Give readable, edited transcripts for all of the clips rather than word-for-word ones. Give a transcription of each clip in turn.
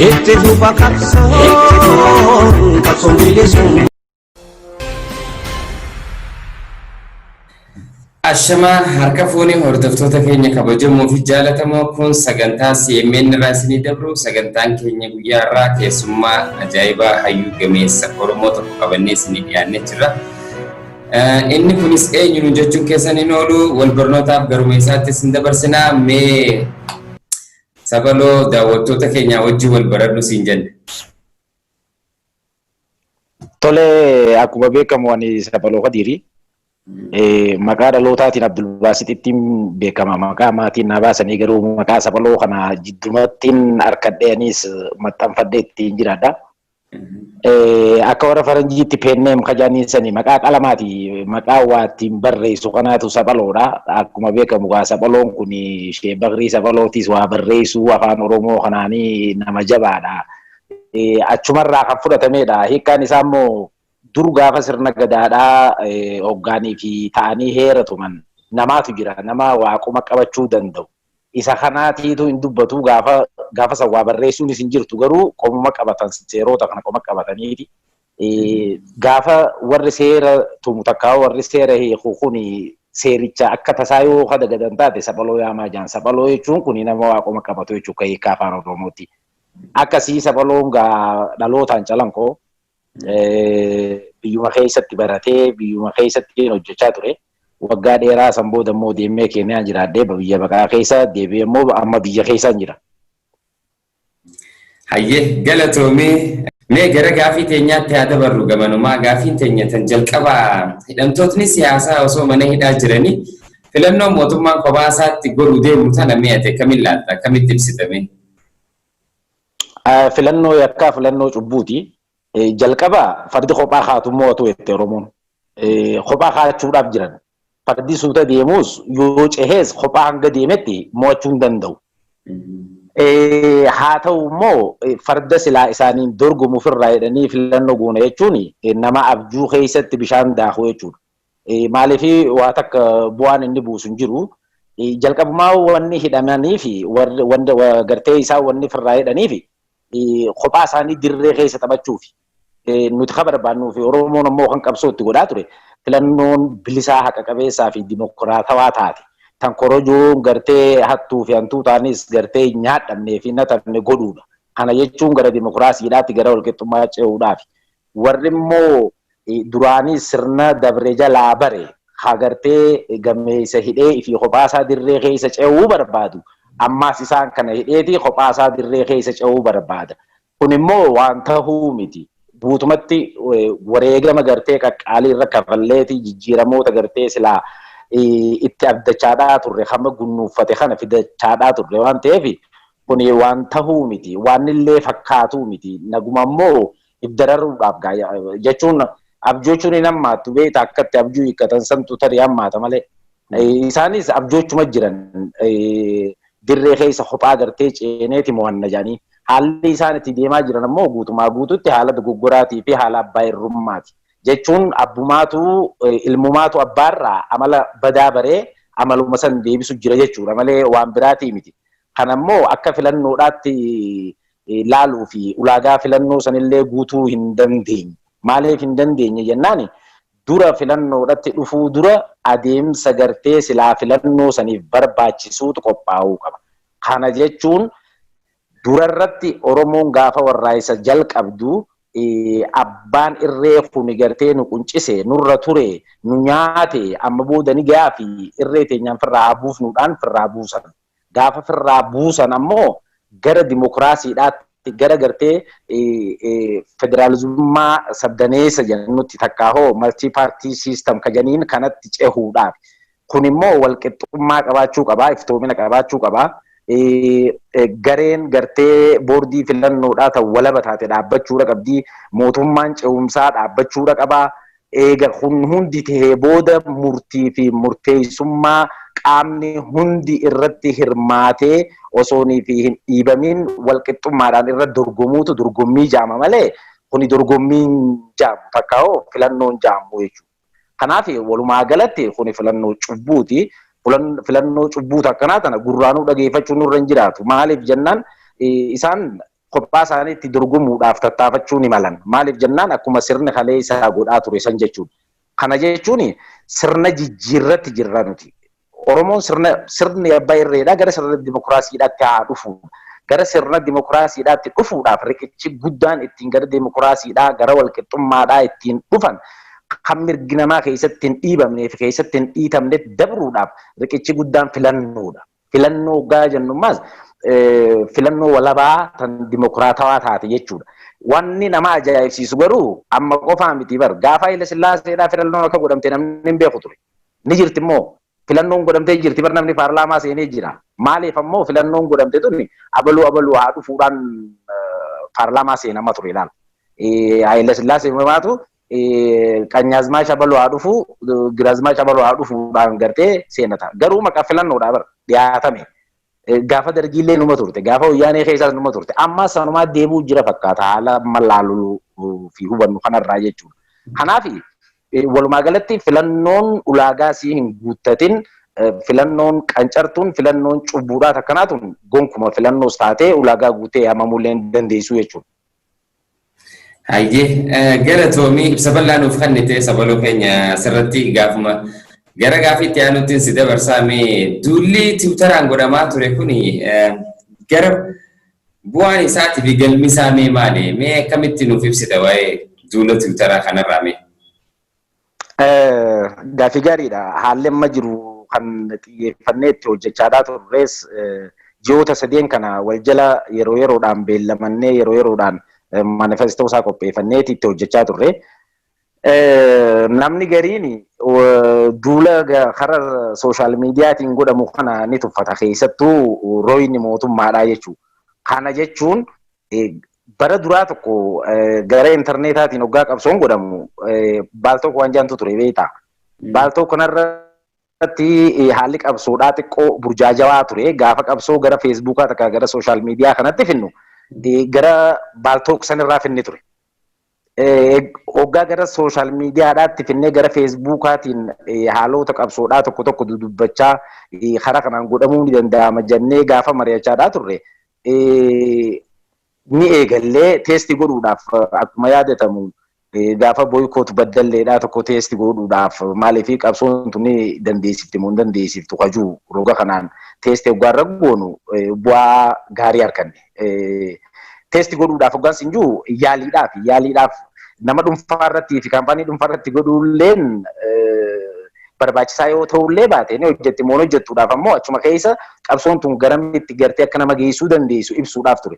Itti fufa qabsoon, qabsoon bilisummaa. Ashamaa harka fuunee hordoftoota keenya kabajamoo fi jaalatamoo, kun sagantaa CMN irraa isinii dabru. Sagantaan keenya guyyaa irraa keessummaa ajaa'ibaa hayyuu gameessa Oromoo tokko qabannee isinii dhiyaannee jirra. Inni kunis eenyu nu jechuun keessan hin oolu, wal barnootaaf garuma isaatti isin dabarsinaa. Mee Sabaloo, daawwattoota keenyaa wajjin wal baradhu siin jenne. Tole, akkuma beekamu ani Sabaloo Kadiiri. Maqaa dhalootaatiin Abdulbaasixittiin beekama. Maqaa maatiin naa baasanii garuu maqaa Sabaloo kana jiddumattiin harkadhee anis maxxanfadhee ittiin jiraadha. Akka warra faranjiitti pen name kajaaniin sani maqaa qalamaati. Maqaa waa ittiin barreessu kanaatu Saphaloodha. Akkuma beekamu gaa Saphaloon kun Shee Bakrii Saphalootis waa barreessuu afaan Oromoo kanaanii nama jabaadha. Achumarraa kan fudhatamedha. Hiikkaan isaa immoo dur gaafa sirna gadaadhaa hoggaanii fi ta'anii heera tuman namaatu jira. Nama waaquma qabachuu danda'u. Isa kanaatiitu hin dubbatu, gaafa gaafa san waa barreessuunis hin jirtu, garuu qomuma qabatan, seerota kana qoma qabataniiti. Gaafa warri seera tumu takkaa warri seera hiiku kun seericha akka tasaa yoo kadagadan taate Saphaloo yaamaa jaan. Saphaloo jechuun kun nama waaquma qabatu jechuudha akka hiikaa afaan Oromooti. Akkasii Saphaloon gaa dhalootaan Calanqoo, biyyuma keessatti baratee biyyuma keessatti hojjechaa ture. Waggaa dheeraa san booda immoo deemee Keeniyaan jiraadhee biyya baqaa keessa deebi'ee immoo amma biyya keessaan jira. Hayyee, galatoomee. Mee gara gaafii teenyaatti haa dabarru gamanumaa. Gaafiin teenya tan jalqabaa, hidhamtootni siyaasaa osoo mana hidhaa jiranii filannoo mootummaan kophaa isaatti godhu deemu tana mee ati akkamiin ilaalta? Akkamitti ibsitame? Filannoo yakkaa, filannoo cubbuuti. Jalqaba fardi kophaa kaatu mo'atu jette Oromoon. Kophaa kaachuudhaaf jiran. Fardi suuta deemus yoo cehees kophaa hanga deemetti mo'achuu hin danda'u. Haa ta'u immoo farda silaa isaaniin dorgomu ofirraa jedhanii filannoo goona jechuun nama abjuu keessatti bishaan daaku jechuudha. Maaliif, waa takka bu'aan inni buusu hin jiru. Jalqabumaa wanni hidhamanii fi gartee isaan wanni ofirraa hidhanii fi kophaa isaanii dirree keessa taphachuufi. Nuti kan barbaannuu fi Oromoon ammoo kan qabsoo itti godhaa ture filannoon bilisaa, haqa qabeessaa fi dimokiraatawaa taate, tan korojoon gartee hattuu fi hantuu ta'anis gartee hin nyaadhamnee fi natamne godhuudha. Kana jechuun gara dimokiraasiidhaatti, gara walqixxummaa ce'uudhaafi. Warri immoo duraanii sirna dabre jalaa bare haa gartee gameessa hidhee fi kophaasaa dirree keessa ce'uu barbaadu. Ammaas isaan kana hidheeti kophaasaa dirree keessa ce'uu barbaada. Kun immoo waan tahuu miti. Guutumatti wareegama gartee qaqqaalii irra kafalleeti jijjiiramoota gartee silaa itti abdachaadhaa turre hamma gunnuuffate kana fidachaadhaa turre waan ta'eef, kun waan tahuu miti. Waan illee fakkaatuu miti. Naguma immoo iddararuudhaaf jechuun abjoochuun hin hammaattu beekta, akkatti abjuu hiikkatan santu tarii hammaata malee. Isaanis abjoochuma jiran, dirree keessa kophaa gartee ceeneeti mo'anna jedhanii. Haalli isaan itti deemaa jiran ammoo guutumaa guututti haala dogoggoraatii fi haala abbaa irrummaati. Jechuun abbumaatu ilmumaatu abbaarraa amala badaa baree amaluma san deebisu jira jechuudha malee waan biraatii miti. Kana immoo akka filannoodhaatti laaluu fi ulaagaa filannoo sanillee guutuu hin dandeenye. Maaliif hin dandeenye jennaani, dura filannoodhatti dhufuu dura adeemsa gartee silaa filannoo saniif barbaachisuutu qophaa'uu qaba. Kana jechuun durarratti Oromoon gaafa warraa'isa jalqabdu abbaan irree kuni gartee nu quncise, nurra ture, nu nyaate, amma booda ni gahaa fi irree teenyaan firraa buufnuudhaan firraa buusan. Gaafa firraa buusan ammoo gara dimokiraasiidhaatti, gara gartee federaalizummaa sabdaneessa jennutti takkaa hoo multi party system kajaniin kanatti cehuudhaaf. Kun immoo walqixxummaa qabaachuu qabaa, iftoomina qabaachuu qabaa. Gareen gartee boordii filannoodhaa ta'u walaba taate dhaabbachuudha qabdi. Mootummaan ce'umsaa dhaabbachuudha qabaa. Eega kun hundi tahee booda murtii fi murteessummaa qaamni hundi irratti hirmaatee osoonii fi hin dhiibamin walqixxummaadhaan irra dorgomuutu dorgommii jaama malee kuni dorgommiin jaamu takka hoo filannoon jaamu jechuudha. Kanaaf walumaa galatti kuni filannoo cubbuuti. Filannoo cubbuu akkanaa tana gurraanuu dhageeffachuun nurra hin jiraatu. Maaliif jennaan, isaan Kophaa isaanii itti dorgomuudhaaf tattaafachuu ni malan. Maaliif jennaan akkuma sirni kalee isaa godhaa ture san jechuudha. Kana jechuun sirna jijjiirratti jirra nuti. Oromoon sirni abbaa irreedhaa gara sirna dimokiraasiidhaatti haa dhufu. Gara sirna dimokiraasiidhaatti dhufuudhaaf riqichi guddaan ittiin gara dimokiraasiidhaa gara walqixxummaadhaa ittiin dhufan kan mirgi namaa keessatti hin dhiibamnee fi keessatti hin dhiitamne dabruudhaaf riqichi guddaan filannoodha. Filannoo hoggaa jennummaas filannoo walabaa tan dimokiraatawaa taate jechuudha. Wanni nama ajaa'ibsiisu garuu amma qofaa miti bar gaafa Haile Sillaaseedhaa filannoon akka godhamte namni hin beeku ture. Ni jirti immoo filannoon godhamtee jirti bar namni paarlaamaa seenee jira. Maaliif ammoo filannoon godhamte tuni abaluu abaluu haa dhufuudhaan paarlaamaa seenama ture ilaala. Haile Sillaasee maatu Qanyaazmaash abaluu haa dhufu Giraazmaash abaluu haa dhufuudhaan gartee seenata. Garuu maqaa filannoodhaa bar dhiyaatame. Gaafa dargiillee numa turte, gaafa wayyaanee keessaas numa turte. Amma sanumaa deebi'uu jira fakkaata haala mallaaluu fi hubannu kanarraa jechuudha. Kanaaf walumaa galatti filannoon ulaagaa sii hin guuttatin, filannoon qancartuun, filannoon cubbuudhaa takkanaatuun gonkuma filannoos taatee ulaagaa guutee yaamamuullee hin dandeessu jechuudha. Hayyee, galatoomii ibsa bal'aa nuuf kennite sabaloo keenya asirratti gaafuma gara gaafiitti aanutti si dabarsaa mee duulli tiwutaraan godhamaa ture kuni gara bu'aan isaatii fi galmi isaa mee maali? Mee akkamitti nuuf ibsita waa'ee duula tiwutaraa kanarraa mee? Gaaffii gaariidha. Haalli amma jiru kan xiyyeeffannee itti hojjechaadhaa turres ji'oota sadeen kana wal jala yeroo yeroodhaan beellamannee yeroo yeroodhaan manifestoo isaa qopheeffanneeti itti hojjechaa turre. Namni gariin duula karaa sooshaal miidiyaatiin godhamu kana ni tuffata. Keessattuu rooyni mootummaadhaa jechuudha. Kana jechuun bara duraa tokko gara intarneetaatiin hoggaa qabsoon godhamu baaltoo waan jaantu ture beektaa. Baaltoo kanarratti haalli qabsoodhaa xiqqoo burjaajawaa ture. Gaafa qabsoo gara feesbuukaa takka gara sooshaal miidiyaa kanatti finnu gara baaltoo sanirraa finni ture. Hoggaa gara sooshaal miidiyaadhaatti finnee gara feesbuukaatiin haalota qabsoodhaa tokko tokko dudubbachaa karaa kanaan godhamuu ni danda'ama jennee gaafa mari'achaadhaa turre ni eegallee teestii godhuudhaaf akkuma yaadatamu gaafa boykoot baddalleedhaa tokko teestii godhuudhaaf maaliif qabsoon tun ni dandeessifti moo hin dandeessiftu kajuu roga kanaan teestii hoggaarra goonu bu'aa gaarii arganne. Teestii godhuudhaaf hoggaan sin jiru yaaliidhaaf nama dhuunfaa irratti fi kaampaanii dhuunfaa irratti godhuulleen barbaachisaa yoo ta'ullee baate ni hojjetti moo hojjettuudhaaf ammoo achuma keessa qabsoon tun garamitti gartee akka nama geessuu dandeessu ibsuudhaaf ture.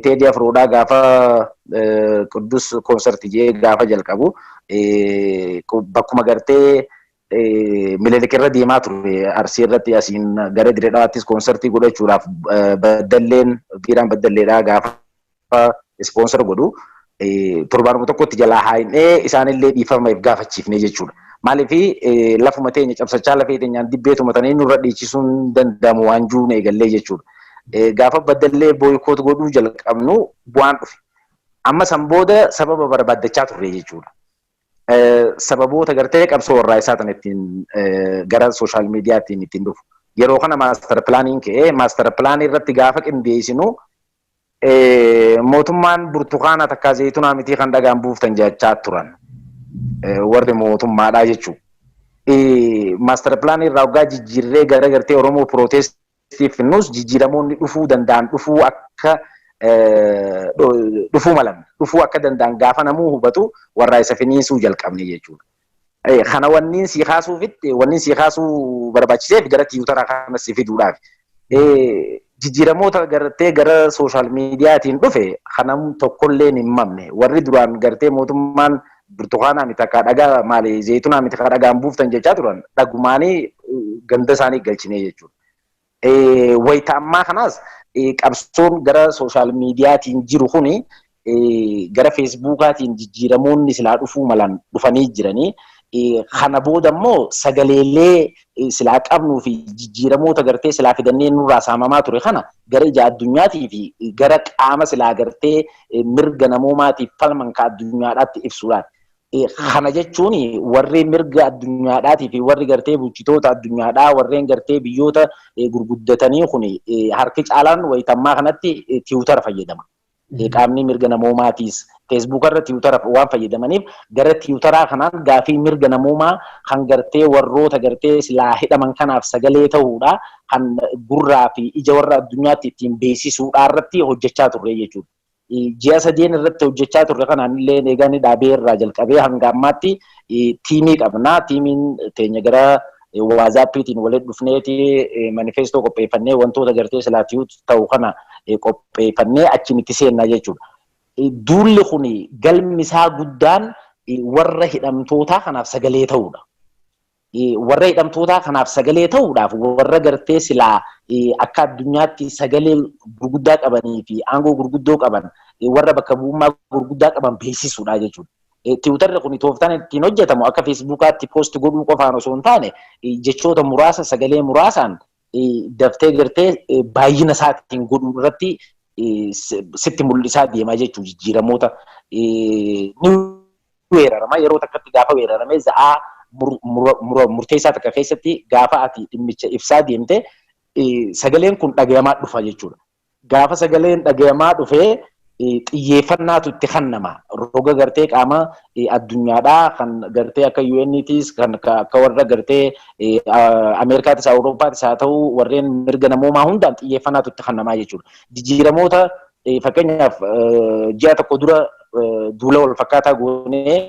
Teedii Afroodhaa gaafa Qiddus koonsartii jee gaafa jalqabu bakkuma gartee Minilik irra deemaa ture Arsii irratti asiin gara Dirree Dhawaattis koonsartii godhachuudhaaf baddalleen biiraan baddalleedhaa gaafa ispoonsar godhu torbaanuma tokkotti jalaa haayinee isaanillee dhiifama gaafachiifne jechuudha. Maaliif lafuma teenya cabsachaa lafee teenyaan dibbee tumatanii nurra dhiichisuun danda'amu waan jiruun eegallee jechuudha. Gaafa baddallee boykoot godhuu jalqabnu bu'aan dhufe. Amma san booda sababa barbaaddachaa turre jechuudha. Sababoota gartee qabsoo warraa isaa tan ittiin gara sooshaal miidiyaatiin ittiin dhufu. Yeroo kana maastar pilaaniin ka'ee maastar pilaanii irratti gaafa qindeessinu mootummaan burtukaana takkaa zayituunaa mitii kan dhagaan buuftan jechaa turan. Warri mootummaadhaa jechuudha. Maastar pilaanii irraa hoggaa jijjiirree gara gartee Oromoo pirootestiif finnus jijjiiramoonni dhufuu danda'an dhufuu akka dhufuu malan dhufuu akka danda'an gaafa namuu hubatu warraa isa finiinsuu jalqabne jechuudha. Kana wanniin sii kaasuufitti wanniin sii kaasuu barbaachiseef gara tiwutaraa kanas si fiduudhaaf. Jijjiiramoota gartee gara sooshaal miidiyaatiin dhufe kanam tokkollee hin mamne warri duraan gartee mootummaan burtukaanaa miti akka dhagaa maali zayituunaa miti akka dhagaan buuftan jechaa turan dhagumaanii ganda isaanii galchine jechuudha. Wayita ammaa kanaas qabsoon gara sooshaal miidiyaatiin jiru kuni gara feesbuukaatiin jijjiiramoonni silaa dhufuu malan dhufanii jiranii. Kana booda immoo sagaleelee silaa qabnuu fi jijjiiramoota gartee silaa fidannee nurraa saamamaa ture kana gara ija addunyaatii fi gara qaama silaa gartee mirga namoomaatiif falman ka addunyaadhaatti ibsuudhaan. Kana jechuun warri mirga addunyaadhaatii fi warri gartee bulchitoota addunyaadhaa warreen gartee biyyoota gurguddatanii kun harki caalaan wayitammaa kanatti tiwutara fayyadama. Qaamni mirga namoomaatiis Feesbuuka irra Tiwutara waan fayyadamaniif gara Tiwutaraa kanaan gaafii mirga namoomaa kan gartee warroota gartee silaa hidhaman kanaaf sagalee ta'uudha kan gurraa fi ija warra addunyaatti ittiin beeksisuudha irratti hojjechaa turre jechuudha. Ji'a 3 irratti hojjechaa turre kanaan illee eegaa ni dhaabee irraa jalqabee hanga ammaatti tiimii qabna. Tiimiin teenya gara waazaappiitiin walitti dhufneeti manifeestoo qopheeffannee wantoota gartee silaa ta'u kana qopheeffannee achiin itti seenna jechuudha. Duulli kun galmi isaa guddaan warra hidhamtootaa kanaaf sagalee ta'uudha. Warra hidhamtootaa kanaaf sagalee ta'uudhaaf warra gartee silaa akka addunyaatti sagalee gurguddaa qabanii fi aangoo gurguddoo qaban warra bakka bu'ummaa gurguddaa qaban beeksisuudha jechuudha. Tiwutarri kun tooftaan ittiin hojjetamu akka Feesbuukaatti poost godhuu qofaan osoo hin taane jechoota muraasa sagalee muraasaan daftee gartee baay'ina isaatiin godhuu irratti sitti mul'isaa deemaa jechuudha jijjiiramoota ni weerarama yeroo takkatti gaafa weerarame za'aa murteessaa takka keessatti gaafa ati dhimmicha ibsaa deemte sagaleen kun dhagayamaa dhufa jechuudha. Gaafa sagaleen dhagayamaa dhufee xiyyeeffannaatu itti kennama. Roga gartee qaama addunyaadhaa kan gartee akka UN'tis kan akka warra gartee Ameerikaatis Awurooppaatis haa ta'u warreen mirga namoomaa hundaan xiyyeeffannaatu itti kennamaa jechuudha. Jijjiiramoota fakkeenyaaf ji'a tokko dura duula wal fakkaataa goonee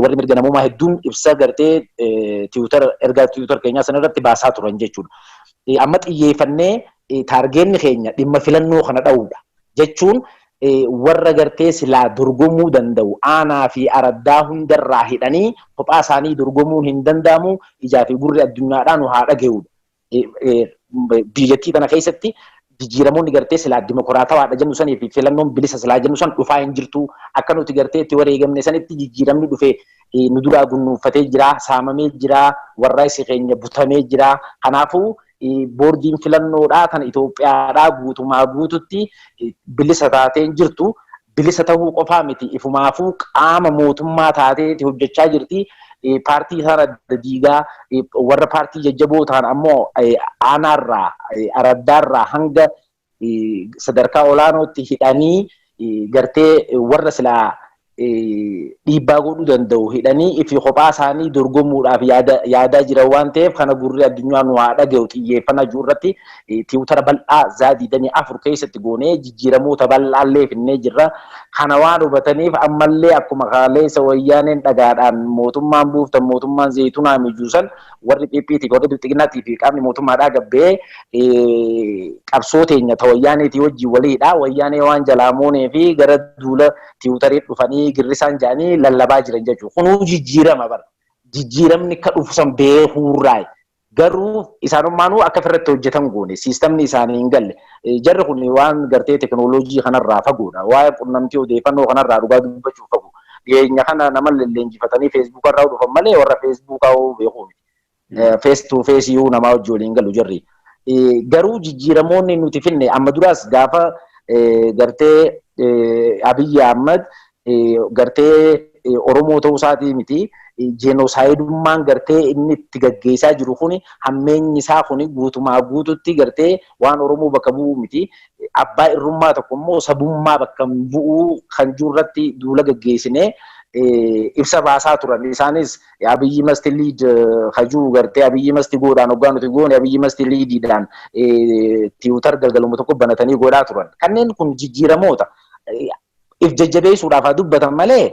warri mirga namoomaa hedduun ibsa gartee Tiwiitar ergaa Tiwiitar keenyaa sanarratti baasaa turan jechuudha. Amma xiyyeeffannee taargeenni keenya dhimma filannoo kana dha'uudha. Jechuun warra gartee silaa dorgomuu danda'u aanaa fi araddaa hundarraa hidhanii kophaa isaanii dorgomuun hin danda'amu ijaa fi gurri addunyaadhaan haa dhaga'uudha. Biyyattii kana keessatti jijjiiramoonni gartee silaa dimokiraatawaadha jennu sanii fi filannoon bilisa silaa jennu san dhufaa hin jirtu. Akka nuti gartee itti wareegamne sanitti jijjiiramni dhufe nu duraa gunnuunfatee jira, saamamee jira, warra isi keenya butamee jira. Kanaafuu boordiin filannoodhaa kan Itoophiyaadhaa guutumaa guututti bilisa taatee jirtu. Bilisa ta'uu qofaa miti ifumaafuu qaama mootummaa taateeti hojjechaa jirti. Paartii isaan adda diigaa warra paartii jajjaboo ta'an ammoo aanaarraa araddaarraa hanga sadarkaa olaanootti hidhanii gartee warra silaa dhiibbaa godhuu danda'u hidhanii ifi kophaa isaanii dorgomuudhaaf yaadaa jiran waan ta'eef kana gurri addunyaa nu haa dhaga'u xiyyeeffannaa jiru irratti tiwutara bal'aa zaa 24 keessatti goonee jijjiiramoota bal'aallee finnee jirra. Kana waan hubataniif ammallee akkuma kaleessa wayyaaneen dhagaadhaan mootummaan buuftan mootummaan zayituunaa mijuusan warri PPT warri Bilxiginnaatii fi qaamni mootummaadhaa gabbee qabsoo teenya ta wayyaaneetii wajjin waliidha. Wayyaanee waan jalaa moonee fi gara duula tiwutarii dhufanii girrisaan jedhanii lallabaa jiran jechuudha. Kunuu jijjiirama bara. Jijjiiramni akka dhufu san beekuurraa. Garuu isaanummaanuu akka ofirratti hojjetan goone siistamni isaanii hin galle. Jarri kun waan gartee teekinooloojii kanarraa fagoodha. Waa'ee qunnamtii odeeffannoo kanarraa dhugaa dubbachuuf fagoo. Dhiyeenya kana nama leenjifatanii feesbuuka irraa dhufan malee warra feesbuukaa beekuu miti. Fees tu fees iyyuu namaa wajjin waliin galu jarri. Garuu jijjiiramoonni nuti finne amma duraas gaafa gartee Abiyyi Ahmad gartee Oromoo ta'uu isaatii miti. Jenosaayidummaan gartee inni itti gaggeessaa jiru kuni hammeenyi isaa kuni guutumaa guututti gartee waan Oromoo bakka bu'uu miti. Abbaa irrummaa tokko immoo sabummaa bakka bu'uu kan jiru irratti duula gaggeessinee ibsa baasaa turan. Isaanis Abiyyi must lead hajuu gartee Abiyyi must godhaan hoggaa nuti goone Abiyyi must leadiidhaan tiwutar galgaluma tokko banatanii godhaa turan. Kanneen kun jijjiiramoota. If jajjabeessuudhaaf haa dubbatan malee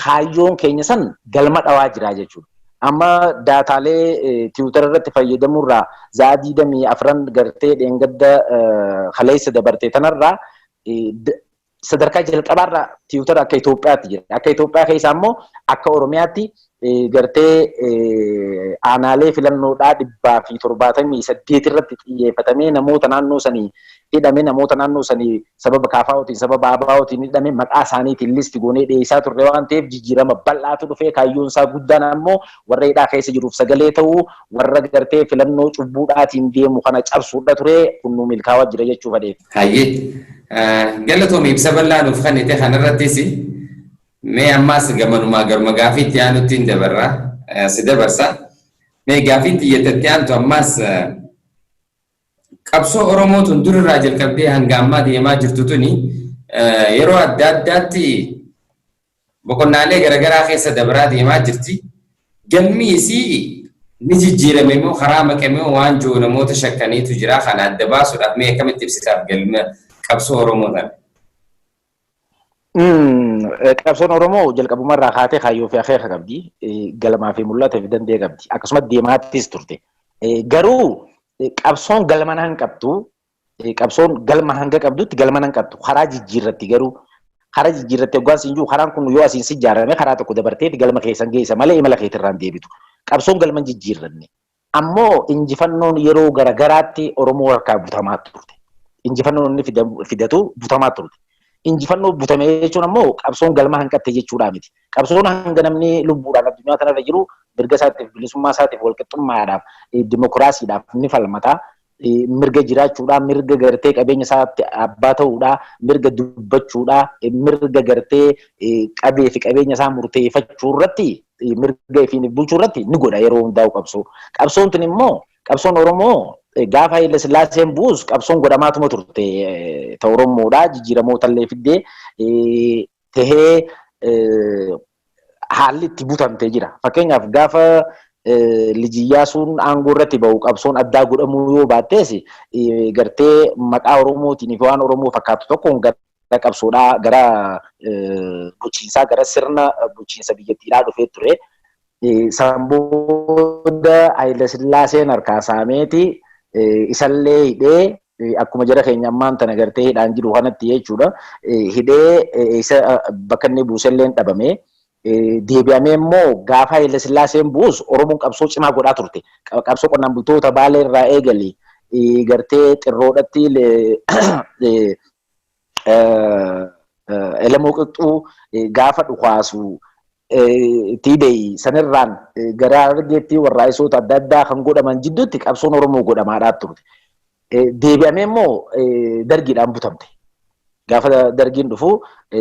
kaayyoon keenya san galma dhawaa jira jechuudha. Amma daataalee tiwutara irratti fayyadamuurraa za'a 24 gartee dheengadda kaleessa dabarte tanarraa sadarkaa jalqabaarraa tiwutara akka Itoophiyaatti jira. Akka Itoophiyaa keessaa immoo akka Oromiyaatti gartee aanaalee filannoodhaa 178 irratti xiyyeeffatamee namoota naannoo sanii hidhame namoota naannoo sanii sababa kaafaa'ootiin sababa ABO'tiin hidhame maqaa isaaniitiin listi goonee dhiyeessaa turre waan ta'eef jijjiirama bal'aatu dhufee kaayyoon isaa guddaan ammoo warra hidhaa keessa jiruuf sagalee ta'uu warra gartee filannoo cubbuudhaatiin deemu kana cabsuudha ture kun nu milkaa'aa jira jechuu fedheef. Hayyee galatoomii ibsa bal'aa nuuf kennite kanarrattis mee ammaas gamanumaa garuma gaafii itti aanutti hin dabarra si dabarsa. Mee gaafii xiyyeettatti aantu ammaas qabsoo Oromoo tun durirraa jalqabdee hanga ammaa deemaa jirtu tuni Yeroo adda addaatti boqonnaalee garaagaraa keessa dabraa deemaa jirti. Galmi isii ni jijjiirame immoo karaa maqame waan jiru namoota shakkaniitu jira. Kana adda baasuudhaaf mee akkamitti ibsitaaf galma qabsoo Oromoo tana? Qabsoon Oromoo jalqabuma irraa kaatee kaayyoo fi akeeka qabdi. Galmaa fi mul'ata fi dandee qabdi. Akkasumas deemaattis turte. Garuu qabsoon galma hin qabdu. Qabsoon galma hanga qabdutti galma hin qabdu. Karaa jijjiirratti garuu karaa jijjiirratti hoggaan siin jiru karaan kun yoo asiin si ijaarame karaa tokko dabarteeti galma keessan geessa malee imala keetirraan deebitu. Qabsoon galma hin jijjiirranne. Ammoo injifannoon yeroo garagaraatti Oromoo harkaa butamaa turte. Injifannoon inni fidatu butamaa turte. Injifannoo butame jechuun ammoo qabsoon galma hanqatte jechuudha miti. Qabsoon hanga namni lubbuudhaan addunyaa kanarra jiru mirga isaatiif, bilisummaa isaatiif, walqixxummaadhaaf, dimokiraasiidhaaf ni falmata. Mirga jiraachuudhaa, mirga gartee qabeenya isaatti abbaa ta'uudhaa, mirga dubbachuudhaa, mirga gartee qabee fi qabeenya isaa murteeffachuu irratti, mirga ifiin bulchuu irratti ni godha yeroo hundaa'u qabsoo. Qabsoon tun immoo qabsoon Oromoo gaafa Haayile Sillaaseen bu'us qabsoon godhamaatuma turte ta Oromoodhaa jijjiiramoota illee fiddee tahee haalli itti butamtee jira. Fakkeenyaaf gaafa Liji Iyyaasuun aangoo irratti bahu qabsoon addaa godhamuu yoo baattees gartee maqaa Oromootiin fi waan Oromoo fakkaatu tokkoon gara qabsoodhaa gara bulchiinsaa gara sirna bulchiinsa biyyattiidhaa dhufee ture. San booda Haayile Sillaaseen harkaa saameeti isallee hidhee akkuma jara keenya ammaan tana gartee hidhaan jiru kanatti jechuudha. Hidhee isa bakka inni buusellee dhabame. Deebi'amee immoo gaafa Haayile Sillaaseen bu'us Oromoon qabsoo cimaa godhaa turte. Qabsoo qonnaan bultoota Baalee irraa eegali gartee xirroodhatti Elemoo Qixxuu gaafa dhukaasu tiidee sanirraan gara Harargeetti warraa'isota adda addaa kan godhaman jidduutti qabsoon Oromoo godhamaadhaa turte. Deebi'amee immoo dargiidhaan butamte. Gaafa dargiin dhufu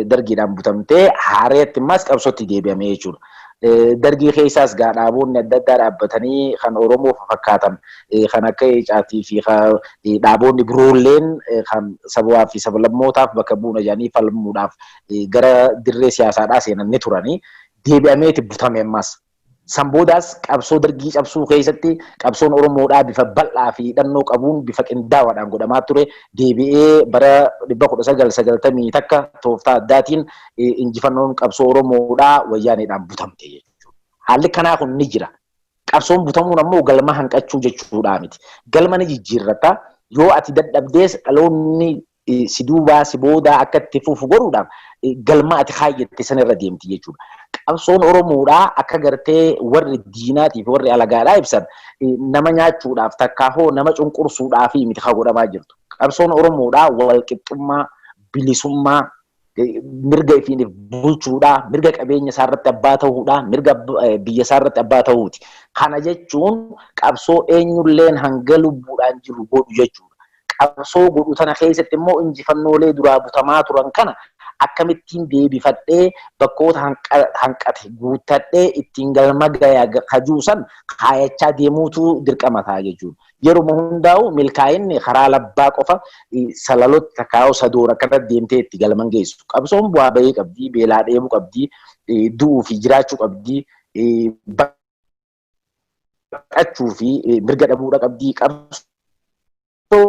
dargiidhaan butamtee haareetti immas qabsootti deebi'amee jechuudha. Dargii keessaas gaa dhaaboonni adda addaa dhaabbatanii kan Oromoo fakkaatan kan akka Caatii fi dhaaboonni biroolleen kan sabaa fi sablammootaaf bakka bu'uuna jedhanii falmuudhaaf gara dirree siyaasaadhaa seenan ni turanii deebi'ameeti butame ammas. San boodaas qabsoo dargii cabsuu keessatti qabsoon Oromoodhaa bifa bal'aa fi hidhannoo qabuun bifa qindaawaadhaan godhamaa ture. Deebi'ee bara 1991 tooftaa addaatiin injifannoon qabsoo Oromoodhaa wayyaaneedhaan butamte jechuudha. Haalli kanaa kun ni jira. Qabsoon butamuun ammoo galma hanqachuu jechuudhaa miti. Galma ni jijjiirrata. Yoo ati dadhabdees dhaloonni si duubaa si boodaa akka itti fufu godhuudhaaf galma ati kaayyatte sanarra deemti jechuudha. Qabsoon Oromoodhaa akka gartee warri diinaatii fi warri alagaadhaa ibsan nama nyaachuudhaaf takkaahoo nama cunqursuudhaaf miti kan godhamaa jirtu. Qabsoon Oromoodhaa walqixxummaa, bilisummaa, mirga ifiin bulchuudhaa, mirga qabeenya isaarratti abbaa ta'uudhaa, mirga biyya isaarratti abbaa ta'uuti. Kana jechuun qabsoo eenyulleen hanga lubbuudhaan jiru godhu jechuudha. Qabsoo godhu tana keessatti immoo injifannoolee duraa butamaa turan kana akkamittiin deebifadhee bakkoota hanqate guuttadhee ittiin galma gayaa kajuusan kaayachaa deemuutu dirqama ta'a jechuudha. Yeruma hundaa'u milkaa'inni karaa labbaa qofa salalotti takkaa'u sadoora akkanatti deemtee itti galman geessu. Qabsoon bu'aa bahii qabdi, beelaa dheebuu qabdi, du'uu fi jiraachuu qabdi, baqachuu fi mirga dhabuudha qabdi. Qabsoo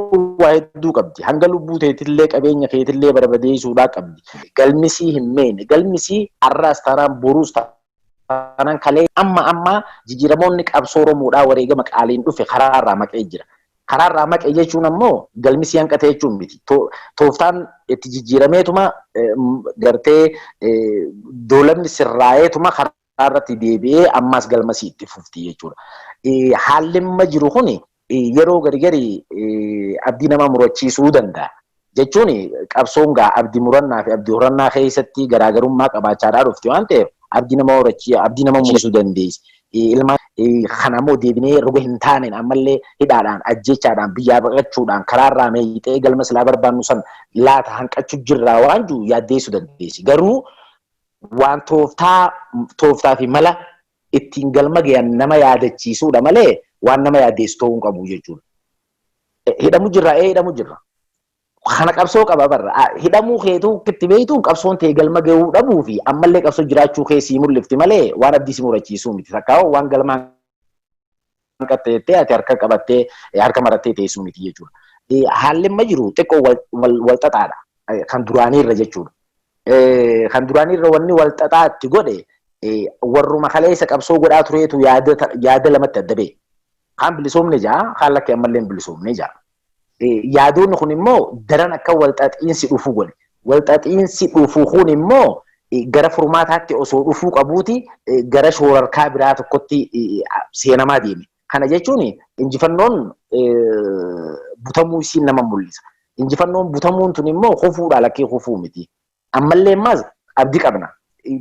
waa hedduu qabdi. Hanga lubbuu teetillee qabeenya keetillee barbadeessuudhaa qabdi. Galmisii hin meene. Galmisii har'aas taanaan boruus taanaan kalee amma amma jijjiiramoonni qabsoo Oromoodhaa wareegama qaaliin dhufe karaarraa maqee jira. Karaarraa maqee jechuun ammoo galmisii hanqate jechuun miti. Tooftaan itti jijjiirameetuma gartee doolamni sirraa'eetuma karaarratti deebi'ee ammas galmasii itti fufti jechuudha. Haalli amma jiru kuni yeroo gari gari abdii nama murachiisuu danda'a. Jechuun qabsoon gaa abdii murannaa fi abdii horannaa keessatti garaagarummaa qabaachaadhaa dhufti waan ta'eef abdii nama horachii abdii nama mursiisuu dandeessi. Ilma kana immoo deebinee roga hin taaneen ammallee hidhaadhaan ajjechaadhaan biyyaa baqachuudhaan karaarraa meeyxee galma silaa barbaannu san laata hanqachuu jirraa waan jiru yaaddeessuu dandeessi. Garuu waan tooftaa fi mala ittiin galma gahan nama yaadachiisuudha malee waan nama yaaddeessu ta'uu hin qabu jechuudha. Hidhamu jirra, hidhamu jirra. Kana qabsoo qaba barra. Hidhamuu keetuu itti beektu qabsoon ta'e galma gahuu dhabuu fi ammallee qabsoo jiraachuu keessii mul'ifti malee waan abdii si murachiisuu miti. Takkaa waan galma hanqattee ati harka qabattee harka marattee teessuu miti jechuudha. Haalli amma jiru xiqqoo wal xaxaadha. Kan duraaniirra jechuudha. Kan duraaniirra wanni wal xaxaa itti godhe warruma kaleessa qabsoo godhaa tureetu yaada lamatti adda ba'e. Kaan bilisoomne jaa, kaan lakkee ammallee hin bilisoomne jaa. Yaadoonni kun immoo daran akka walxaxiinsi dhufu godhe. Walxaxiinsi dhufu kun immoo gara furmaataatti osoo dhufuu qabuuti gara shoorarkaa biraa tokkotti seenamaa deeme. Kana jechuun injifannoon butamuu isiin nama mul'isa. Injifannoon butamuun tun immoo kufuudha lakkee kufuu miti. Ammallee ammas abdii qabna.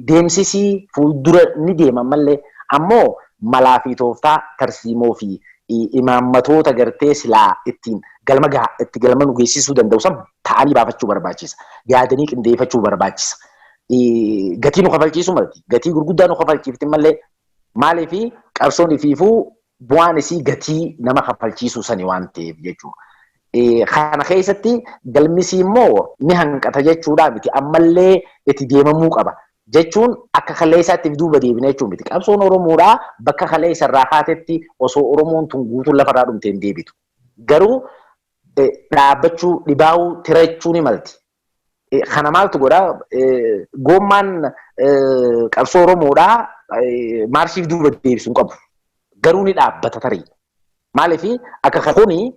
Deemsisii fuuldura ni deema ammallee. Ammoo malaa fi tooftaa tarsiimoo fi imaammatoota gartee silaa ittiin galma gahaa itti galma nu geessisuu danda'u san ta'anii baafachuu barbaachisa. Yaadanii qindeeffachuu barbaachisa. Gatii nu kafalchiisu malti. Gatii gurguddaa nu kafalchiifti malee maaliif qabsoon ifiifuu bu'aan isii gatii nama kafalchiisuu sani waan ta'eef jechuudha. Kana keessatti galmisii immoo ni hanqata jechuudha miti. Ammallee itti deemamuu qaba. Jechuun akka kaleessaatti duuba deebina jechuun miti. Qabsoon Oromoodhaa bakka kaleessa irraa kaatetti osoo Oromoon tun guutuun lafarraa dhumte hin deebitu. Garuu dhaabbachuu, dhibaa'uu, tirachuu ni malti. Kana maaltu godhaa? Goommaan qabsoo Oromoodhaa maarshiif duuba deebisuu hin qabu. Garuu ni dhaabbata tarii. Maaliif akka kuni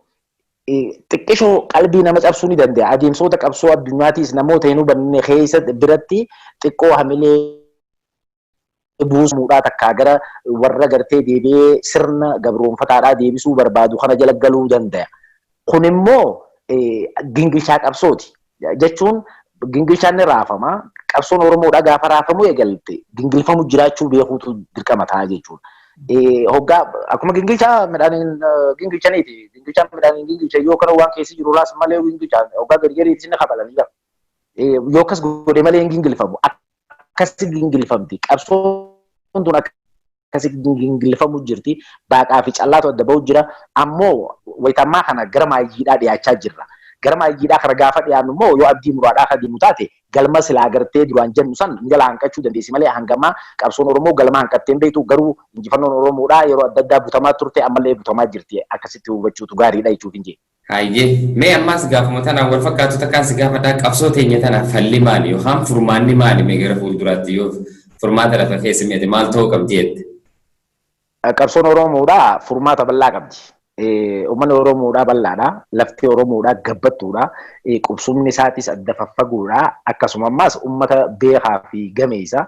xiqqishoo qalbii nama cabsuu ni danda'a. Adeemsoota qabsoo addunyaatiis namoota hin hubanne keessa biratti xiqqoo hamilee buusuudhaa takkaa gara warra gartee deebi'ee sirna gabroonfataadhaa deebisuu barbaadu kana jala galuu danda'a. Kun immoo gingilchaa qabsooti. Jechuun gingilchaan ni raafama. Qabsoon Oromoodhaa gaafa raafamu eegalte gingilfamu jiraachuu beekuutu dirqama ta'a jechuudha. Hoggaa akkuma gingilchaa midhaaniin gingilchaniiti. Gingilchaan midhaaniin gingilcha yoo kana waan keessa jiru raas malee gingilchaa hoggaa gadi gadiitti ni kabalanii jira. Yoo akkas godhe malee hin gingilfamu. Akkasi gingilfamti. Qabsoon tun akkasi gingilfamu jirti. Baaqaa fi callaatu adda ba'u jira. Ammoo wayitammaa kana gara maayyiidhaa dhiyaachaa jirra. Gara maayyiidhaa kana gaafa dhiyaannu immoo yoo abdii muraadhaa kan deemu taate galma silaa gartee duraan jennu san jala hanqachuu dandeessi malee hangamaa qabsoon Oromoo galma hanqattee hin beektu garuu injifannoon Oromoodhaa yeroo adda addaa butamaa turte ammallee butamaa jirti akkasitti hubachuutu gaariidha jechuuf hin jee. Hayyee mee ammas gaafuma tanaan wal fakkaatu takkaan si gaafadhaa qabsoo teenya tana falli maali yookaan furmaanni maali mee gara fuulduraatti yoo furmaata lafa keessa mi'ate maal ta'uu qabdi jette? Qabsoon Oromoodhaa furmaata bal'aa qabdi. Uummanni Oromoodhaa bal'aadha. Lafti Oromoodhaa gabbattuudha. Qubsumni isaatis adda faffaguudha. Akkasuma ammas uummata beekaa fi gameessa.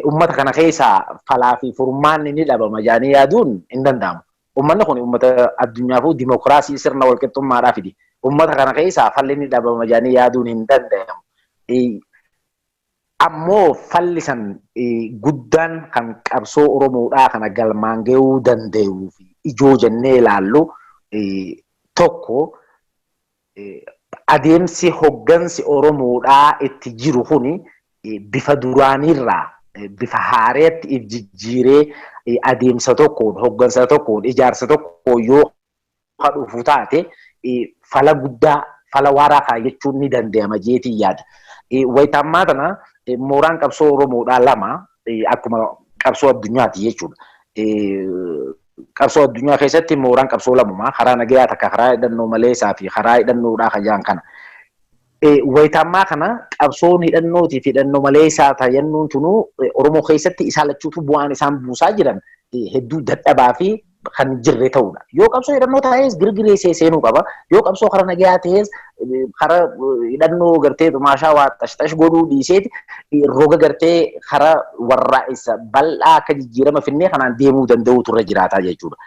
Uummata kana keessaa falaa fi furmaanni ni dhabama jedhanii yaaduun hin danda'amu. Uummanni kun uummata addunyaafuu dimokiraasii sirna walqixxummaadhaa fidi. Uummata kana keessaa falli ni dhabama jedhanii yaaduun hin danda'amu. Ammoo falli san guddaan kan qabsoo Oromoodhaa kana galmaan gahuu danda'uu fi ijoo jennee ilaallu tokko adeemsi hoggansi Oromoodhaa itti jiru kuni bifa duraaniirraa bifa haareetti if jijjiiree adeemsa tokkoon hoggansa tokkoon ijaarsa tokkoon yoo dhufu taate fala guddaa fala waaraa kaayyachuun ni danda'ama jeetiin yaada. Wayitammaa tana mooraan qabsoo Oromoodhaa lama akkuma qabsoo addunyaati jechuudha. Qabsoo addunyaa keessatti mooraan qabsoo lamumaa karaa nagayaa takka karaa hidhannoo maleessaa fi karaa hidhannoodhaa kan jedhan kana. Wayitammaa kana qabsoon hidhannootii fi hidhannoo maleessaa tajannuun tunuu Oromoo keessatti isaan lachuutu bu'aan isaan buusaa jiran hedduu dadhabaa fi kan jirre ta'uudha. Yoo qabsoo hidhannoo ta'es girgiree seenuu qaba. Yoo qabsoo karaa nagayaa ta'es karaa hidhannoo gartee maashaa waa xash godhuu dhiiseeti roga gartee karaa warraa'isa bal'aa akka jijjiirama finnee kanaan deemuu danda'u turre jiraata jechuudha.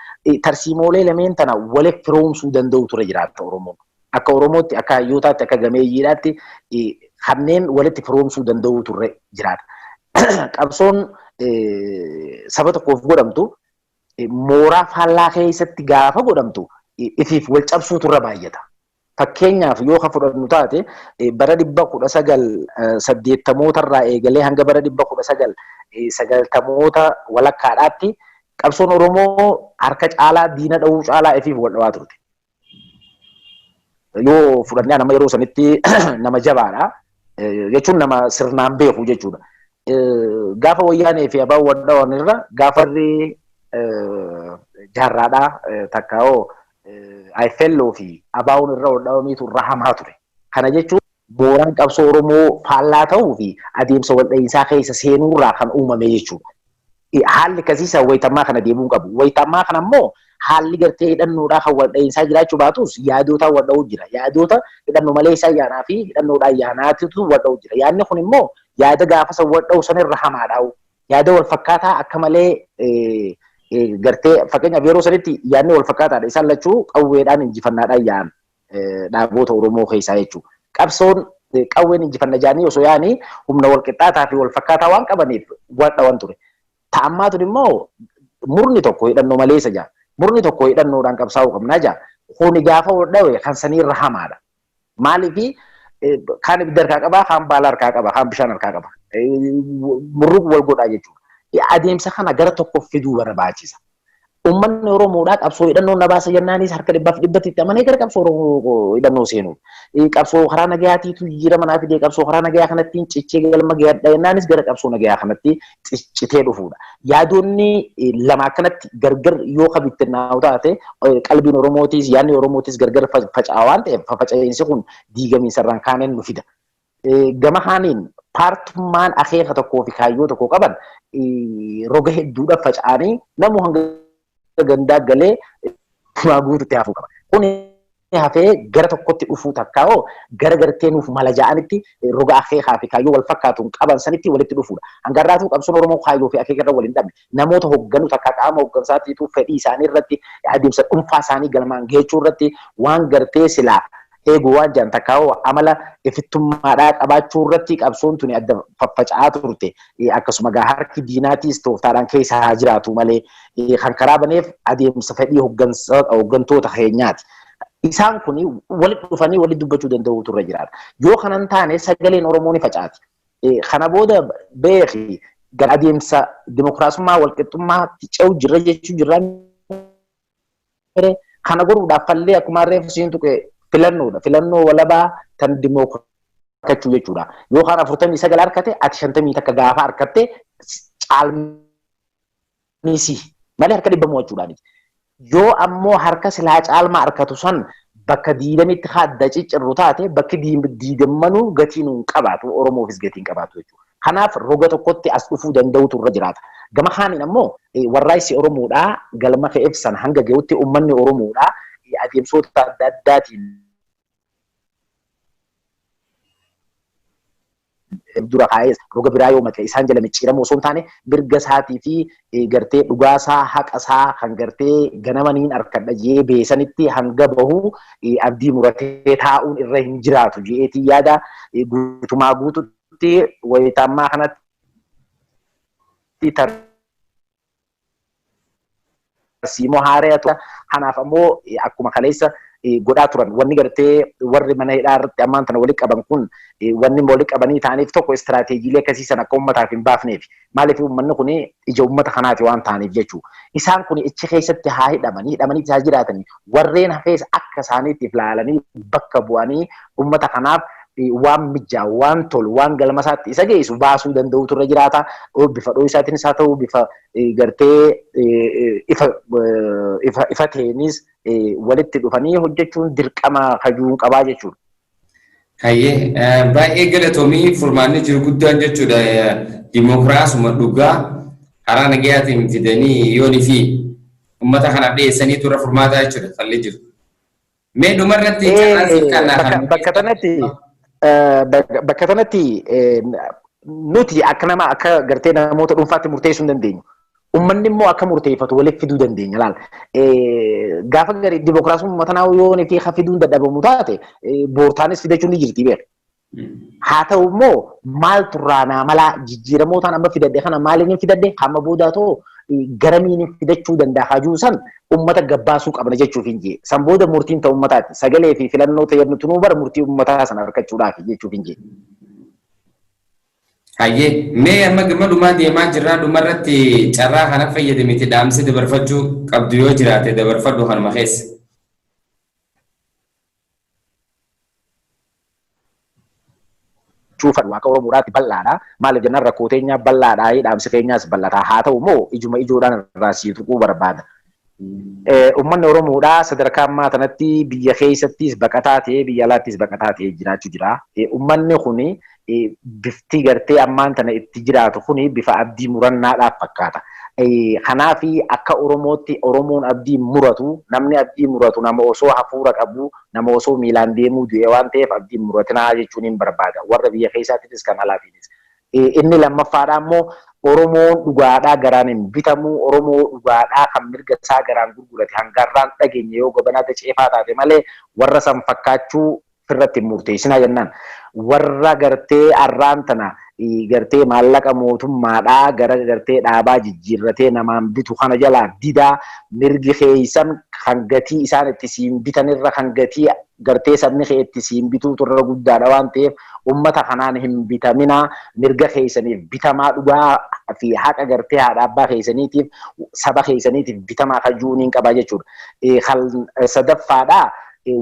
Tarsiimoolee lameen tana walitti firoomsuu danda'u turre jiraata Oromoon. Akka Oromootti, akka hayyootaatti, akka gameeyyiidhaatti kanneen walitti firoomsuu danda'u turre jiraata. Qabsoon saba tokkoof godhamtu mooraa faallaa keessatti gaafa godhamtu ifiif wal cabsuutu irra baay'ata. Fakkeenyaaf yoo kan fudhannu taate bara 1980 irraa eegalee hanga bara 1990 walakkaadhaatti qabsoon Oromoo harka caalaa diina dha'uu caalaa ifiif wal dhawaa turte. Yoo fudhannee nama yeroo sanitti nama jabaadha. Jechuun nama sirnaan beeku jechuudha. Gaafa Wayyaanee fi ABO'n waldhawan irra gaafa warri Jaarraadhaa takkaa'oo IFLO fi ABO'n irra waldhawamiitu irra hamaa ture. Kana jechuun mooraan qabsoo Oromoo faallaa ta'uu fi adeemsa waldha'iinsaa keessa seenuurraa kan uumame jechuudha. Haalli akkasiisa wayitammaa kana deemuu qabu. Wayitammaa kana immoo haalli gartee hidhannoodhaa kan waldha'iinsaa jiraachuu baatus yaadoota waldha'uu jira. Yaadota hidhannoo malee isaa yaanaa fi hidhannoodhaan yaanaatitu waldha'uu jira. Yaadni kun immoo yaada gaafa san waldha'u sanirra hamaadha. Yaada wal fakkaataa akka malee gartee fakkeenyaaf yeroo sanitti yaadni wal fakkaataadha. Isaan lachuu qawweedhaan injifannaadhaan yaa'an dhaaboota Oromoo keessaa jechuudha. Qabsoon qawween injifanna jaanii osoo yaanii humna wal qixxaataa fi wal fakkaataa waan qabaniif wal dhawan ture. Ta'ammaa tun immoo murni tokko hidhannoo maleessa jaa. Murni tokko hidhannoodhaan qabsaa'uu qabnaa jaa. Kuni gaafa wal dhawe kan saniirra hamaadha. Maaliif kaan ibidda harkaa qabaa, kaan baala harkaa qaba, kaan bishaan harkaa qaba. Murruq wal godhaa jechuudha. Adeemsa kana gara tokko fiduu barbaachisa. Uummanni Oromoodhaa qabsoo hidhannoo na baasa jennaanis harka dhibbaaf dhibbatti itti amanee gara qabsoo Oromoo hidhannoo seenu. Qabsoo karaa nagayaatiitu jijjiirama naa fidee qabsoo karaa nagayaa kanatti cichee galma gahaa jennaanis gara qabsoo nagayaa kanatti ciccitee dhufuudha. Yaadonni lama akkanatti gargar yoo kabittinnaa'u taate qalbiin Oromootis yaadni Oromootis gargar faca'aa waan ta'eef faffaca'insi kun diigamiinsa irraan kaaneen nu fida. Gama kaaniin paartummaan akeeka tokkoo fi kaayyoo tokko qaban roga hedduudhaan faca'anii namuu hanga gandaa galee tumaa guututti hafuu qaba. Kun hafee gara tokkotti dhufuu takkaa'oo gara gartee nuuf mala ja'anitti roga akeekaa fi kaayyoo wal fakkaatuun qaban sanitti walitti dhufuudha. Hangarraatuu qabsoon Oromoo kaayyoo fi akeeka irra wal hin dhabne namoota hoogganu takka qaama hooggansaatiitu fedhii isaanii irratti adeemsa dhuunfaa isaanii galmaan geechuu irratti waan gartee silaa eeguu waan jiran takkaa'oo amala ifittummaadhaa qabaachuu irratti qabsoon tuni adda faffaca'aa turte. Akkasuma gaa harki diinaatiis tooftaadhaan keessa haa jiraatu malee kan karaa baneef adeemsa fedhii hooggantoota keenyaati. Isaan kun walitti dhufanii walitti dubbachuu danda'uu turre jiraata. Yoo kanan taane sagaleen Oromoo ni facaati. Kana booda beeki gara adeemsa dimokiraasummaa walqixxummaatti ce'u jirra jechuu jirra. Kana godhuudhaaf fallee akkuma reefu siin tuqe filannoodha. Filannoo walabaa tan dimokiraatachuu jechuudha. Yookaan 49 harkate ati 51 gaafa harkatte caalmisi malee harka dhibba mo'achuudhaani. Yoo ammoo harka silaa caalmaa harkatu san bakka diidamitti hadda ciccirru taate bakki diidammanuu gatii nuun qabaatu Oromoofis gatii hin qabaatu jechuudha. Kanaaf roga tokkotti as dhufuu danda'utu irra jiraata. Gama kaaniin ammoo warraayisi Oromoodhaa galma ka'eef san hanga gahutti uummanni Oromoodhaa adeemsota adda addaatiin dura kaa'ee roga biraa yoo maqe isaan jala micciiramu osoo hin taane mirga isaatii fi gartee dhugaasaa haqa isaa kan gartee ganamaniin harkadha jee beesanitti hanga bahu abdii muratee taa'uun irra hin jiraatu jeetii yaada guutumaa guututti wayitammaa kanatti tarsiimoo haaraa kanaaf ammoo akkuma kaleessa godhaa turan wanni gartee warri mana hidhaa irratti ammaan tana walitti qaban kun wanni walitti qabanii ta'aniif tokko istiraateejiilee akkasii sana akka uummataaf hin baafneef maaliif uummanni kun ija uummata kanaati waan ta'aniif jechuudha. Isaan kun ichi keessatti haa hidhamanii hidhamanii isaa jiraatanii warreen hafees akka isaaniitti ilaalanii bakka bu'anii uummata kanaaf waan mijaa'u waan tolu waan galma isaatti isa geessu baasuu danda'utu irra jiraata. Bifa dhoo'isaatiinis haa ta'u bifa gartee ifa ta'eenis walitti dhufanii hojjechuun dirqama kajuun qabaa jechuudha. Hayyee baay'ee galatoomii furmaanni jiru guddaan jechuudha. Dimookiraasuma dhugaa karaa nagayaatiin fidanii yoonii fi uummata kanaaf dhiyeessanii tura furmaataa jechuudha falli jiru. Mee dhumarratti carraan siif kannaa kan Bakka kanatti nuti akka nama akka gartee namoota dhuunfaatti murteessuu hin dandeenyu. Uummanni immoo akka murteeffatu walitti fiduu dandeenya laala. Gaafa garii dimookiraasummaa uummata naa yoo fi fiduun dadhabamu taate boortaanis fidachuun ni jirti beeku. Haa ta'u immoo maaltu irraa naa malaa jijjiiramootaan amma fidadhe kana maaliin fidadhe hamma boodaa too garamiin fidachuu danda'a hajuu san uummata gabbaasuu qabna jechuuf hin jee. San booda murtiin ta'u uummataati. Sagalee fi filannoo ta'e tunuu bara murtii uummataa sana argachuudhaaf jechuuf hin jee. Hayyee mee amma gama dhumaa deemaa jirraa dhumarratti carraa kana fayyadamite dhaamsa dabarfachuu qabdu yoo jiraate dabarfadhu kanuma keessa. Dubbachuu fadhu akka Oromoodhaatti bal'aadha. Maaliif jennaan rakkoo teenya bal'aadha, dhaamsi keenyaas bal'ataa. Haa ta'u immoo ijuma ijoodhaan irraa sii tuquu barbaada. Uummanni Oromoodhaa sadarkaa ammaa kanatti biyya keessattis baqataa ta'ee biyya alaattis baqataa ta'ee jiraachuu jira. Uummanni kuni bifti gartee ammaan tana itti jiraatu kuni bifa abdii murannaadhaaf fakkaata. Kanaaf akka Oromootti Oromoon abdii muratu, namni abdii muratu nama osoo hafuura qabu, nama osoo miilaan deemuu du'e waan ta'eef abdii muratinaa jechuun hin barbaada. Warra biyya keessaattis kan alaatiinis. Inni lammaffaadhaa immoo Oromoon dhugaadhaa garaan hin bitamu, Oromoo dhugaadhaa kan mirga isaa garaan gurgurate hangarraan dhageenye yoo gobanaa daceefaa taate malee warra san fakkaachuu ofirratti hin murteessinaa jennaan. Warra gartee arraan tana gartee maallaqa mootummaadhaa gara gartee dhaabaa jijjiirratee namaan bitu kana jalaa didaa mirgi keessan kan gatii isaan itti siin bitanirra kan gatii gartee sabni kee itti siin bituutu irra guddaadha waan ta'eef uummata kanaan hin bitaminaa, mirga keessaniif bitamaa, dhugaa fi haqa gartee haadha abbaa keessaniitiif saba keessaniitiif bitamaa kan jiru niin qabaa jechuudha. Kan sadaffaadhaa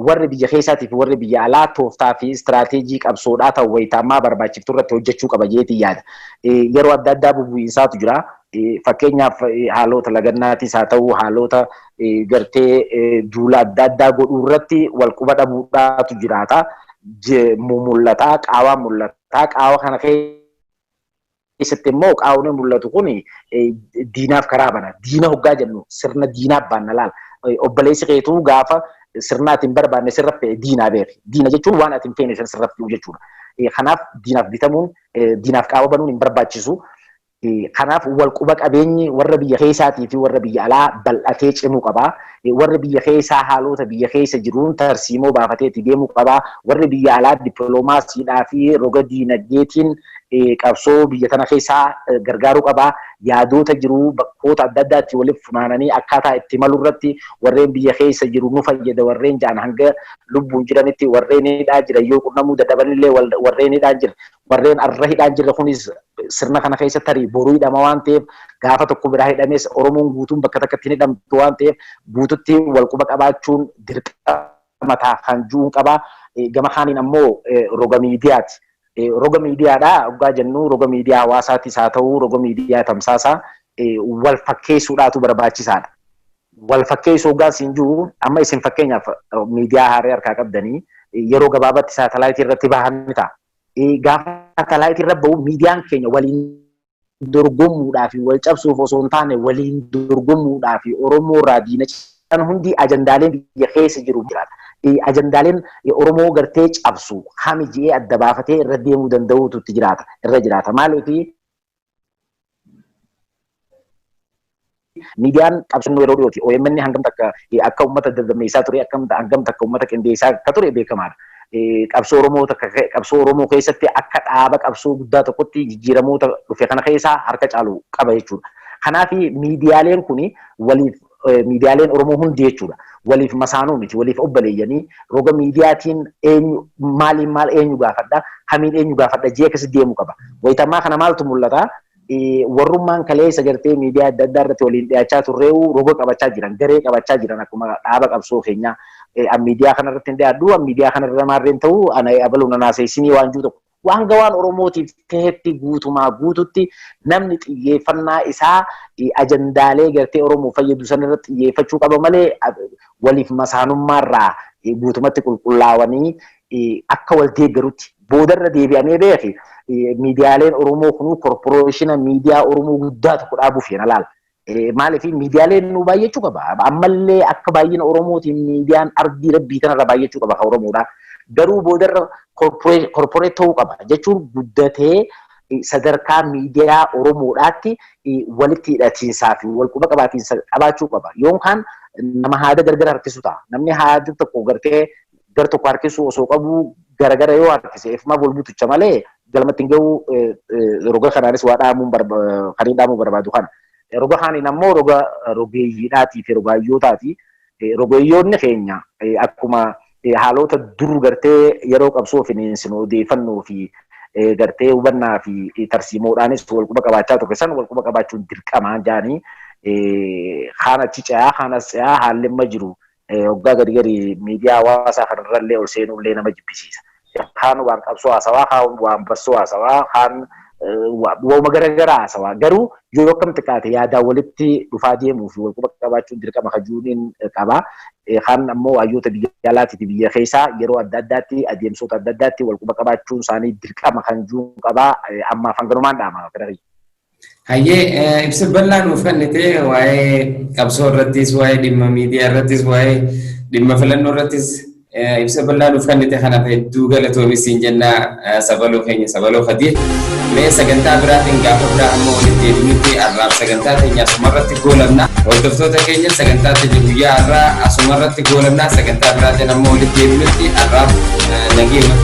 warri biyya keessaatiif warri biyya alaa tooftaa fi istiraateejii qabsoodhaa ta'u wayitaammaa barbaachiftu irratti hojjechuu qaba jeetii yaada. Yeroo adda addaa bubu'insaatu jira. Fakkeenyaaf haalota lagannaatis haa ta'u haalota gartee duula adda addaa godhuu irratti wal quba dhabuudhaatu jiraata. Mul'ata, qaawaa mul'ata. Qaawa kana keessatti immoo qaawni mul'atu kun diinaaf karaa bana. Diina hoggaa jennu sirna diinaaf baanna laala. Obboleessi keetuu gaafa sirna ati hin barbaanne sirra fe'e diinaa beeki. Diina jechuun waan ati hin feene san sirra fe'u jechuudha. Kanaaf diinaaf bitamuun, diinaaf qaawa banuun hin barbaachisu. Kanaaf wal quba qabeenyi warra biyya keessaatii fi warra biyya alaa bal'atee cimuu qaba. Warri biyya keessaa haalota biyya keessa jiruun tarsiimoo baafatee itti deemuu qaba. Warri biyya alaa dippiloomaasiidhaa fi roga diinagdeetiin qabsoo biyya tana keessaa gargaaruu qaba. Yaadota jiru bakkoota adda addaatti waliif funaananii akkaataa itti malu irratti warreen biyya keessa jiru nu fayyada warreen jaan hanga lubbuun jiranitti warreen hidhaa jiran yoo qunnamuu dadhabanillee warreen hidhaa jira. Warreen arra hidhaa jirre kunis sirna kana keessa tarii boruu hidhama waan ta'eef gaafa tokko biraa hidhames Oromoon guutuun bakka takkatti hin hidhamtu waan ta'eef guututti wal quba qabaachuun dirqama ta'a kan jiruun qaba. Gama kaaniin ammoo roga miidiyaati. Roga miidiyaadhaa hoggaa jennu roga miidiyaa hawaasaatis haa ta'u roga miidiyaa tamsaasaa wal fakkeessuudhaatu barbaachisaadha. Wal fakkeessuu hoggaa siin jiru amma isin fakkeenyaaf miidiyaa haaraa harkaa qabdanii yeroo gabaabatti saatalaayitii irratti bahan ni ta'a. Gaafa saatalaayitii irra bahu miidiyaan keenya waliin dorgomuudhaa fi wal cabsuuf osoo hin taane waliin dorgomuudhaa fi Oromoo irraa diina kan hundi ajandaaleen biyya keessa jiru jiraata. Ajandaaleen Oromoo gartee cabsu hami ji'ee adda baafatee irra deemuu danda'uutu itti jiraata irra jiraata. Maaliif miidiyaan qabsoo yeroo dhiyooti OMN hangam takka akka uummata dadammeessaa ture hangam takka uummata qindeessaa akka ture beekamaadha. Qabsoo Oromoo takka qabsoo Oromoo keessatti akka dhaaba qabsoo guddaa tokkotti jijjiiramoota dhufe kana keessaa harka caalu qaba jechuudha. Kanaaf miidiyaaleen kuni waliif miidiyaaleen Oromoo hundi jechuudha. Waliif masaanuu miti, waliif obboleeyyanii roga miidiyaatiin eenyu maaliin maal eenyu gaafadha, kamiin eenyu gaafadha jee akkasi deemuu qaba. Wayitaammaa kana maaltu mul'ata? Warrummaan kaleessa gartee miidiyaa adda addaa irratti waliin dhiyaachaa turreewu roga qabachaa jiran, garee qabachaa jiran akkuma dhaaba qabsoo keenyaa. Miidiyaa kanarratti hin dhiyaadhu, miidiyaa kanarra maarreen ta'u, ana abaluu nanaaseessinii waan jiru tokko. Waan gawaan Oromootiif ta'etti guutumaa guututti namni xiyyeeffannaa isaa ajandaalee gartee Oromoo fayyadu sanarratti xiyyeeffachuu qaba malee waliif masaanummaarraa guutumatti qulqullaawanii akka wal deeggarutti boodarra deebi'amee beeki miidiyaaleen Oromoo kunuu korporeeshina miidiyaa Oromoo guddaa tokko dhaabuuf yana laala. Maaliif miidiyaaleen nu baay'achuu qaba. Ammallee akka baay'ina Oromootiin miidiyaan ardii rabbii kanarra baay'achuu qaba kan Oromoodha. Garuu boodarra korporeet ta'uu qaba jechuun guddatee sadarkaa miidiyaa Oromoodhaatti walitti hidhatiinsaa fi wal quba qabaatiinsa qabaachuu qaba. Yookaan nama haada gargar harkisu ta'a. Namni haada tokko gartee gar tokko harkisuu osoo qabu garagara yoo harkise ifumaaf wal butucha malee galmatti hin gahu roga kanaanis waa dhaamuun kan hin dhaamuu barbaadu kana. Roga kaaniin ammoo roga rogeeyyiidhaatii fi rogaayyootaati. Rogeeyyoonni keenya akkuma haalota dur gartee yeroo qabsoo finiinsinu odeeffannoo fi gartee hubannaa fi tarsiimoodhaanis wal quba qabaachaa turre san wal quba qabaachuun dirqamaa jaanii kaan achi ce'aa kaan as ce'aa haalli amma jiru hoggaa gadi gadi miidiyaa hawaasaa kanarrallee ol seenuullee nama jibbisiisa. Kaan waan qabsoo haasawaa, kaan waan bassoo haasawaa, kaan waanuma garaagaraa haasawaa. Garuu yoo akkam xiqqaate yaadaan walitti dhufaa deemuu fi wal quba qabaachuun dirqama kajuuniin qaba. Kaan ammoo hayyoota biyya alaatii fi biyya keessaa yeroo adda addaatti adeemsota adda addaatti wal quba qabaachuun isaanii dirqama kan juun qaba. Ammaaf hanganumaan dhaama. Hayyee, ibsa bal'aa nuuf kennite. Waa'ee qabsoo irrattis, waa'ee dhimma miidiyaa irrattis, waa'ee dhimma filannoo irrattis ibsa bal'aa nuuf kennite. Kanaaf hedduu galatoomi siin jenna, sabaloo keenya, Sabaloo Kadir. Mee sagantaa biraatiin gaafa biraa ammoo walitti deebinutti har'aaf sagantaa teenya asumarratti goolabna. Hordoftoota keenya, sagantaa teenya guyyaa har'aa asumarratti goolabna. Sagantaa biraatiin ammoo walitti deebinutti har'aaf nageenya.